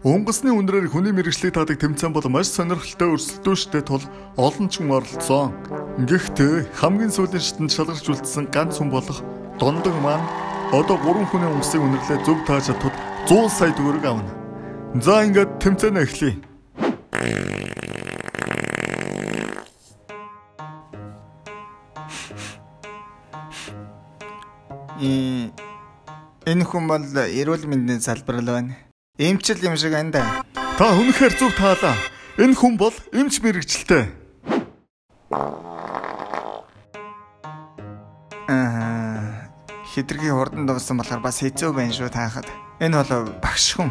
Онгоцны үнрээр хүний мэргэжлийг таадаг тэмцээн бол маш сонирхолтой өрсөлдөөчтэй тул олон ч хүн оролцсон. Гэхдээ хамгийн сүүлийн шатанд шалгарч үлдсэн ганц хүн болох Дондог маань одоо 3 хүний онгоцыг үнэрлээ зөв тааж чадвал 100 сая төгрөг авна. За ингээд тэмцээнээ эхлэе. Энэ хүн бол эрүүл мэндийн салбар л байна. Эмчил юм шиг байна да. Та үнэхээр зөв таалаа. Энэ хүн бол эмч мэргэжилтэй. Аа, хэтэрхий хурдан дууссан болохоор бас хэцүү байна шүү таахад. Энэ бол багш хүн.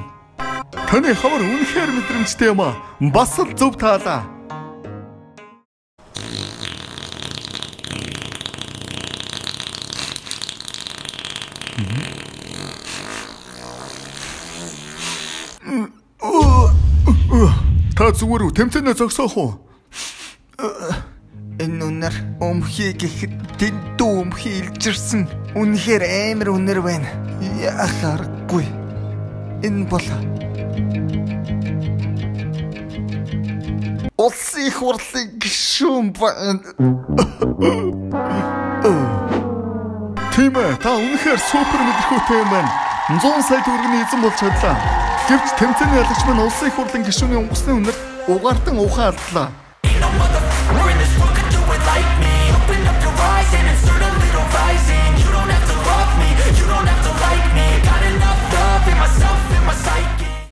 Таны хавар үнэхээр мэдрэмжтэй юм аа. Бас л зөв таалаа. Та зүгээр үү? Тэмцээнээ зогсоох уу? Энэ үнэр өмхий гэхэд дэндүү өмхий илжирсэн. Үнэхээр амар үнэр байна. Яах аргагүй. Энэ бол Улсын их хурлын гишүүн байна. Тийм ээ, та үнэхээр супер мэдрэхүйтэй юм байна. 100 сая төгрөгийн эзэн болж чадлаа. Гэвч тэмцээний ялагч маань улсын их хурлын гишүүний онгоцны үнэрт угаартан ухаан алдлаа. Ain't no motherfucker in this world could do it like me. Open up your eyes and insert a little rising.